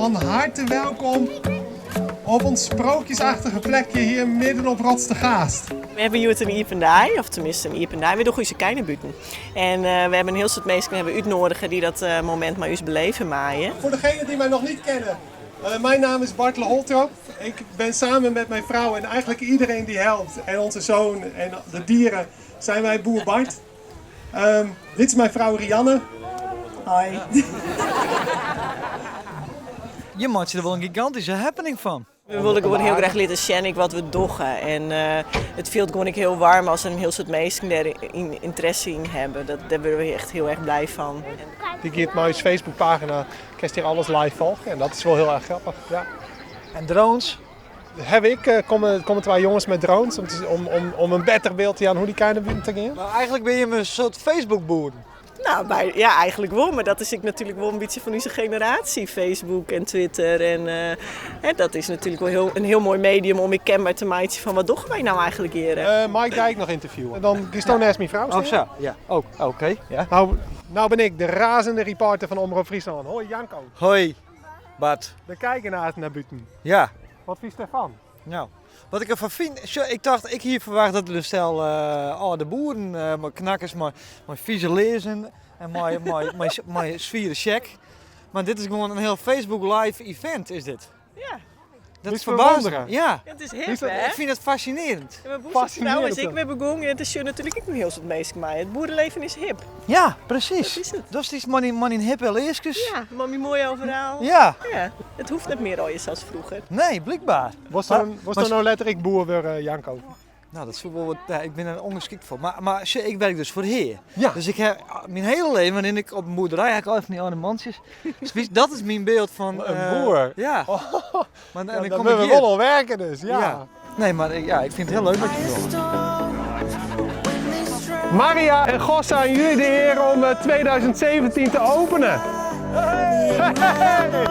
Van harte welkom op ons sprookjesachtige plekje hier midden op Rotstergaast. We hawwe hjoed in iepen dei, of teminsten in iepen dei. We dogge ús kij nei bûten. En we hawwe in hiel soad minsken hawwe útnoadige dy't dat momint mei ús beleve meie. Voor degenen die mij nog niet kennen, mijn naam is Bartele Holtrop. Ik ben samen met mijn vrouw en eigenlijk iedereen die helpt en onze zoon en de dieren zijn wij boer Bart. Dit is mijn vrouw Rianne. Hoi. Je meitsje der wol in gigantyske happening fan. We wolle gewoan hiel graach litte sjen ek wat we dogge. En it fielt gewoan ek hiel waarm as in hiel soad minsken dêr ynteresse yn hawwe. Dat, dêr wurde we echt hiel erch blij fan. Dy giet mei ús Facebookpagina, kinst hjir alles live folgje en dat is wol hiel erch grappich. Ja. En drones? Haw ik, komme, komme twa jonges mei drones om, te, om, om, om in better byld te jaan hoe't dy kij nei bûten ta gean. Mar eigenlik binne jim in soart Facebook-boeren. Nou, by, ja, eigenlik wol, mar dat is ek natuerlik wol in bytsje fan ús generaasje, Facebook en Twitter. En hè, dat is natuerlik wol hiel, in hiel moai medium om ek kenber te meitsjen fan wat dogge wy no eigenlik hjir. Mei ik dy ek noch ynterviewe? Dan giest neist myn frou Oh stean. sa, ja. Oh, oké. Ja. Nou, nou bin ik de razende reporter fan Omrop Fryslân. Hoi Janko. Hoi, Bart. De kij gean aanst nei bûten. Ja. Wat fynst dêrfan? Nou, wat ik derfan fyn, sjoch, ik tocht, ik hie ferwachte dat der in stel âlde boeren mei knakkers, mei, mei fize learzen en mei, mei, mei, mei swiere sjek. Mar dit is gewoan in hiel Facebook live event, is dit. Ja. Dat Is ferbaast me. ferwûndere. Ja. Het is hip, hè? Ik fyn it fascinearjend. Ja, mar boer is ek wer begûn en it sjogge natuerlik ek in hiel soad minsken mei. It boereleven is hip. Ja, presys. Dat is it. Dat is mei dyn hippe learskes. Ja, mei myn moaie overal. Ja. Ja, it hoecht net mear allegear sa as froeger. Nee, blykber. Wolst no letter ek boer wurde, Janko? Nou, dat soe wol wat. Ja, ik bin der ûngeskikt foar. Mar sjoch, ik wurk dus foar Hea. Ja. Dus ik ha myn hiele leven rin ik op in boerderij, ha ik al fan dy âlde mantsjes. Dus dat is myn byld fan. In boer? Ja. Maar, en Ja, dan dan kom moatte ik we hjir. wol al werke dus, ja. Ja. Nee, mar ja, ik fyn it hiel leuk wat je dogge. Maria en Gossa, aan jullie de eer om 2017 te openen. Hey!